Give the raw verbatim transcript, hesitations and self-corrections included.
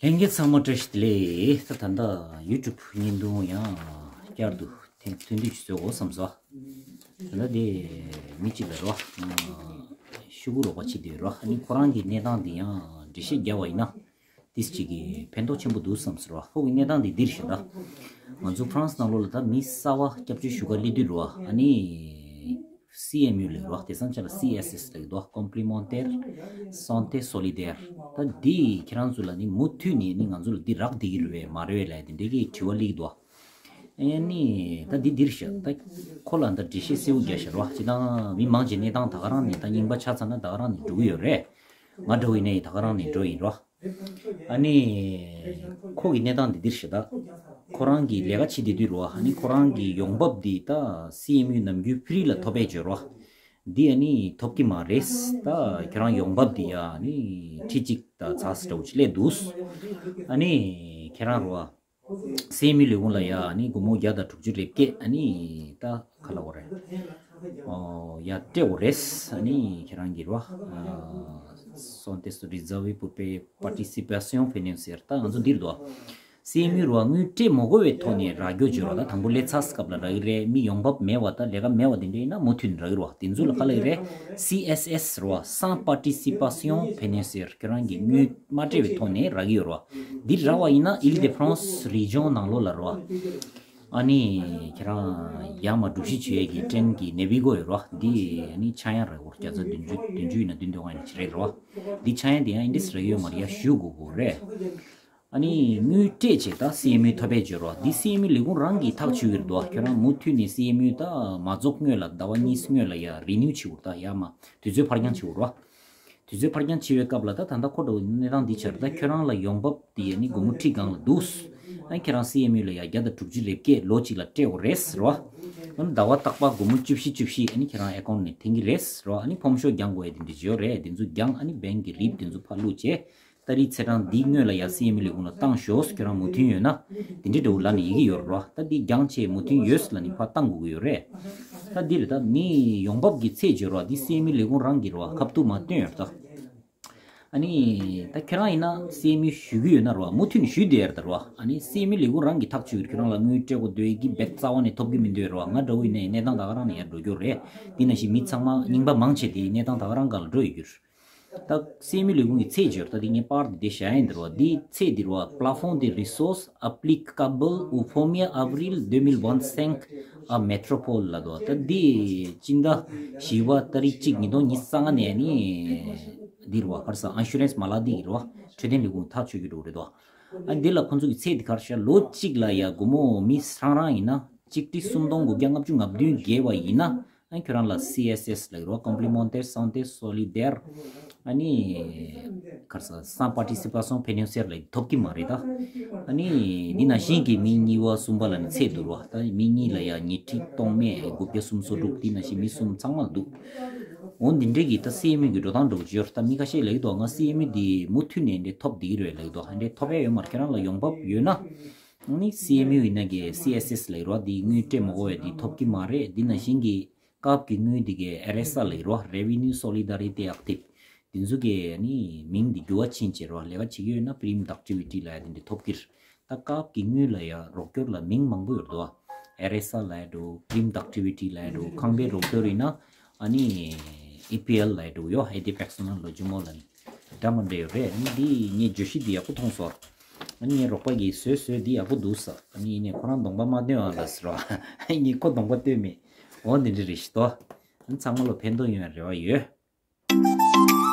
ལྷན་རྒྱས་ཚང་མ་བཀྲ་ཤིས་བདེ་ལེགས། ད་ད་ལྟ་ཡུ་ཊུབ་བརྙན་ཐུང་ཡང་བསྐྱར་དུ་ཐེངས་ཐུང་ཐུང་ཅིག་བཟོ་དགོས་བསམ་སོང་། ད་ལྟ་དེ་མི་གཅིག་ལ་རོ། ཤོག་གུ་རོགས་པ་བྱེད་དེ་རོ། ཨ་ནི་ཁོ་རང་གི་གནས་སྟངས་དེ་ཡང་འགྲེལ་བཤད་རྒྱབ་པ་ཡིན་ན། ཏིས་གཅིག་གིས་ཕན་ཐོགས་ཆེན་པོ་འདུག་བསམ་སོང་རོ། ཁོ་གི་གནས་སྟངས་དེ་འདིར་ཞུ་ད། ང་ཚོ་ཧྥ་རན་སི་ནང་ལོགས་ལ་ད་མི་གསར་བ་སྐྱབས་བཅོལ་ཞུ་ག་སླེབས་དུས་རོ། ཨ་ནི། སི་ཨེམ་ཡུ་ལབ་རོ། དེང་སང་ཆ་ལ་སི་ཨེས་ཨེས་ལབ་ཀྱི་འདུག Complémentaire Santé Solidaire། ད་འདི་ཁྱེད་རང་ཚོ་ལ་ནི་མུ་མཐུད་ནས་ནི་ང་ཚོ་ལ་འདི་རག་བསྡད་ཀྱི་རེད་པས་མ་རེད་པས་ལབ་དེ་འདྲའི་གི་དྲི་བ་སླེབས་ཀྱི་འདུག་ཨེ་ནི་ད་འདི་འདིར་བཞག་ད་ཁོ་ལ་ད་འགྲེལ་བཤད་གསལ་པོ་རྒྱག་བཞག་རོ། སྤྱིར་བཏང་མི་མང་ཆེ་གནས་སྟངས་ད་ག་རང་ནས་ད་རྙིང་པ་ཆ་ཚང་ན་ད་ག་རང་ནས་འགྲོ་གི་ཡོད་རེད། ང་འདྲ་བོ་ཡིན་ནའི་ད་ག་རང་ནས་འགྲོ་ཡིན་རོ། ཨ་ནི། ཁོ་གི་གནས་སྟངས་འདི་འདིར་ཞུ་ད། ཁོ་རང་གི་ལས་ཀ་བྱེད་བསྡད་དུས་རོ། ཨ་ནི་ཁོ་རང་གི་ཡོང་འབབ་འདི་ད་སི་ཨེམ་ཡུ་ནམ་རྒྱུན་ཕི་རི་ལ་ཐོབ་པས་བརྗོད་རོ། འདི་ཨ་ནི་ཐོབ་ཀྱི་མ་རེད། ད་ཁྱོད་རང་ཡོང་འབབ་འདི་ཡ་ཨ་ནི་ཁྲི་གཅིག་ད་ཚ་ས་འདྲ་བོ་ཅིག་སླེབས་འདུག་ཨ་ནི་ཁྱེད་རང་རོ། སི་ཨེམ་ཡུ་ལས་ཁུངས་ལ་ཡ་ཨ་ནི་སྒོར་མོ་བརྒྱ་དང་དྲུག་ཅུ་རེ་བརྒྱད་ཨ་ནི་ད་ག་ལབ་དགོས་རེད། ཨོ་ཡ་སྤྲད་དགོས་རེད། ཨ་ནི་ཁྱེད་རང་གི་རོ། Santé Solidaire pour participation financière། ད་ང་ཚོ་འདིར་འདུག་སི་ཨེམ་ཡུ་རོ་དངུལ་སྤྲད་མ་དགོས་པའི་ཐོག་ནས་རག་རྒྱུ་བརྗོད་རོགས། ད་དང་པོ་སླེབས་ཚར་སྐབས་ལ་རག་གི་རེད། མི་ཡོང་འབབ་མེད་པ་ད་ལས་ཀ་མེད་པ་དེ་འདྲ་ཡིན་ན་མུ་མཐུད་ནས་རག་གི་རོ། དེ་ཚོ་ལ་ག་ལབ་ཀྱི་རེད། སི་ཨེས་ཨེས་རོ། Sans participation financière། ཁྱོད་རང་གི་དངུལ་མ་སྤྲད་པའི་ཐོག་ནས་རག་གི་ཡོད་རོ། འདི་རག་པ་ཡིན་ན་Île-de-France region ནང་ལོགས་ལ་རོ། ཨ་ནི་ཁྱེད་རང་ཡར་མར་སྒྲུབ་གཞི་བྱེད་ཡས་ཀྱི་ཊེན་གྱི་ནེ་བི་གོ་ཡོད་རོ། འདི་ཨ་ནི་ཆག་ཡང་རག་གི་རོ། བརྒྱ་ཆ་བདུན་ཅུ་བདུན་ཅུ་ཡིན་ན་བདུན་ཅུ་དོན་ལྔ་ཡིན་ན་ཅི་རེད་རོ། འདི་ཆག་ཡང་འདི་ཡང་ཨིན་ཌི་སི་རག་གི་ཡོད་མ་རེད། ཡར་ཞུ་དགོས་དགོས་རེད། ཨ་ནི་དངུལ་སྤྲད་བྱས་ད་སི་ཨེམ་ཡུ་ཐོབ་པས་བརྗོད་རོགས། འདི་སི་ཨེམ་ཡུ་ལས་ཁུངས་རང་གིས་ཐག་གཅོད་ཀྱི་རེད་དོ། ཁྱོད་རང་མུ་མཐུད་ནས་སི་ཨེམ་ཡུ་ད་མ་རྫོགས་སྔོན་ལ་ཟླ་བ་གཉིས་སྔོན་ལ་ཡ་རི་ནིའུ་བྱེད་དགོས་རེད། ད་ཡར་མར་དུས་ཚོད་ཕར་འགྱངས་བྱེད་དགོས་རེད། དུས་ཚོད་ཕར་འགྱངས་བྱེད་པའི་སྐབས་ལ་ད་ད་ལྟ་ཁོ་འདྲ་བོ་གནས་སྟངས་འདི་ཆགས་རེད། ད་ཁྱོད་རང་ལ་ཡོང་འབབ་དེ་ཡ་ནི་སྒོར་མོ་ཁྲི་སྒང་ལ་འདུག་ཨ་ནི་ཁྱེད་རང་སི་ཨེམ་ཡུ་ལ་ཡ་བརྒྱ་དང་དྲུག་ཅུ་རེ་བརྒྱད་ལོ་གཅིག་ལ་སྤྲད་དགོས་རེད་ཟེར་བ། ཨ་ནི་ཟླ་བ་རྟག་པར་སྒོར་མོ་བཅུ་བཞི་བཅུ་བཞི་ཨ་ནི་ཁྱེད་རང་ཨེ་ཀའུན་ཊི་ནས་འཐེན་གྱི་རེད་ཟེར་བ། ཨ་ནི་ཕོམ་ཤོག་རྒྱག་དགོས་ཡ་དེ་འདྲ་ཅིག་ཡོད་རེད། དེ་ཚོ་རྒྱག་ཨ་ནི་བེང་གི་རིབ་དེ་ཚོ་ཕར་བླུགས་བྱས། ཏ་རིག་ཚེས་གྲངས་འདིའི་སྔོན་ལ་ཡ་སི་ཨེམ་ཡུ་ལས་ཁུངས་ལ་བཏང་ཤོག་ཁྱོད་རང་མོས་མཐུན་ཡོད་ན། དེ་འདྲའི་འདྲ་བོ་ལབ་ནས་ཡི་གེ་ཡོད་རེད་རོ། ད་འདི་འགྱངས་བྱས་མོས་མཐུན་ཡོད་ལབ་ནས་ཕར་བཏང་དགོས་ཀྱི་ཡོད་རེད། ད་འདི་རེད། ད་མི་ཡོང་འབབ་ཀྱི་ཚད་བརྗོད་རོགས། འདི་སི་ཨེམ་ཡུ་ལས་ཁུངས་རང་གིས་རོ་ཁ་ཐུག་མར་བཏོན་ཡོད་རེད་ད། ཨ་ནི་ད་ཁྱོད་རང་ཡིན་ན་སི་ཨེམ་ཡུ་ཞུ་གི་ཡོད་ན་རོ་མུ་མཐུད་ནས་ཞུས་བསྡད་ཡོད་རེད་ད་རོ། ཨ་ནི་སི་ཨེམ་ཡུ་ལས་ཁུངས་རང་གིས་ཐག་གཅོད་ཀྱི་རེད། ཁྱོད་རང་ལ་དངུལ་སྤྲད་དགོས་འདོད་ཀྱི་རྦད་རྩ་བ་ནས་ཐོབ་ཀྱི་མི་འདུག་རོ། ང་འདྲ་བོ་ཡིན་ན་ཡང་གནས་སྟངས་ད་ག་རང་ནས་ཡར་འགྲོ་རྒྱུ་རེད། འདི་ནང་བཞིན་མི་ཚང་མ་རྙིང་པ་མང་ཆེ་དེ་གནས་སྟངས་ད་ག་རང་སྒང་ལ་འགྲོ་ཡོད་རྒྱུ་རེད། ད་སི་ཨེམ་ཡུ་ལས་ཁུངས་ཀྱི་ཚད་བརྗོད། ད་འདི་ངས་པར་འདི་དེ་བཞག་ཡིན་འདིར་བ། འདི་ཚད་འདིར་བ། Plafond des ressources applicables au premier avril deux mille vingt-cinq en métropole ལབ་འདུག་ད་འདི་སྤྱི་ཟླ་བཞི་པ་ཏ་རིག་གཅིག་ཉིས་སྟོང་ཉི་ཤུ་རྩ་ལྔ་ནས་ནི་འདིར་བ། ག་རེ་ཟེར། Assurance Maladie གི་རེད་བ། འཕྲོད་བསྟེན་ལས་ཁུངས་ཐག་གཅོད་ཀྱི་འགྲོ་གི་རེད་དོ། ཨ་འདི་ལ་ཁོང་ཚོ་གི་ཚད་འདི་ག་རེ་ཤག་ལོ་གཅིག་ལ་ཡ་སྒོར་མོ་མི་རང་རང་ཡིན་ན་གཅིག་ཁྲི་སུམ་སྟོང་དགུ་བརྒྱ་ལྔ་བཅུ་ང་བདུན་བརྒལ་བ་ཡིན་ན། ཨ་ཁྱོད་རང་ལ་སི་ཨེས་ཨེས་ལབ་ཀྱི་རེད་བ། Complémentaire Santé Solidaire ཨ་ནི་ག་རེ་ཟེར། Sans participation financière ལབ་ཐོབ་ཀྱི་མ་རེད་ད། ཨ་ནི་འདི་ནང་བཞིན་གྱི་མི་གཉིས་པ་གསུམ་པ་ལ་ནི་ཚད་འདུག་རོ། ད་མི་གཉིས་ལ་ཡ་ཉིས་ཁྲི་སྟོང་མེད་དགུ་བརྒྱ་སུམ་ཅུ་སོ་དྲུག་འདི་ནང་བཞིན་མི་གསུམ་ཚང་མ་ལ་འདུག་འོ་འདི་འདྲས་ཀྱི་ད་སི་ཨེམ་ཡུ་གི་འགྲོ་སྟངས་འདྲ་བོ་ཅིག་ཡོད་རེད། ད་མི་ཁ་ཤས་ལབ་ཀྱི་འདུག་ང་སི་ཨེམ་ཡུ་འདི་མུ་མཐུད་ནས་འདི་ཐོབ་བསྡད་ཀྱི་རེད་ལབ་ཀྱི་འདུག་ཨ་འདྲས་ཐོབ་ཡ་ཡོད་མ་རེད། ཁྱེད་རང་ལ་ཡོང་འབབ་ཡོད་ན། ཨ་ནི་སི་ཨེམ་ཡུ་ཡིན་ན་གི་སི་ཨེས་ཨེས་ལབ་ཀྱི་རེད་བ། འདི་དངུལ་སྤྲད་མ་དགོས་པའི་འདི་ཐོབ་ཀྱི་མ་རེད། འདི་ནང་བཞིན་གྱི་སྐབས་ཀྱི་དངུལ་འདི་གའི་ཨར་ཨེས་ཨེ་ལབ་ཀྱི་རེད་བ། Revenu Solidarité Active འདི་ཚོ་གི་ནི་མིང་འདི་འགྱུར་བ་ཕྱིན་བྱས་རེད་བ། ལས་ཀ་བྱེད་ཀྱི་ཡོད་ན་Prime d'Activité ལབ་ཡ་དེ་འདྲ་ཐོབ་ཀྱི་རེད། ད་སྐབས་ཀྱི་དངུལ་ལ་ཡ་རོགས་སྐྱོར་ལ་མིང་མང་པོ་ཡོད་རེད་བ། ཨར་ཨེས་ཨེ་ལབ་ཡ་འགྲོ། Prime d'Activité ལབ་ཡ་འགྲོ། ཁང་པའི་རོགས་སྐྱོར་ཡིན་ན་ཨ་ནི་ཨེ་པི་ཨེལ་ལབ་ཡ་འགྲོ་ཡོད། Aide personnelle au logement ལབ་ནི་འདྲ་མི་འདྲ་ཡོད་རེད། ཨ་ནི་འདི་ངས་བརྗོད་གཞི་འདི་ཡག་པོ་མཐོང་སོང་། ཨ་ནི་ངའི་རོགས་པ་གིས་བཟོས་བཟོས་འདི་ཡག་པོ་འདུག་ཟེར། ཨ་ནི་ཡིན་ནའི་ཁོ་རང་གདོང་པ་མ་སྟོན་ཨ་ལ་ཟེར་བ། ཨ་ནི་ཁོ་གདོང་པ་སྟོན་མེད། འོ་འདི་འདྲ་རེད་ཤི་ཏོ། ཨ་ནི་ཚང་མ་ལ་ཕན་ཐོགས་ཡོང་བའི་རེ་བ་ཡོད།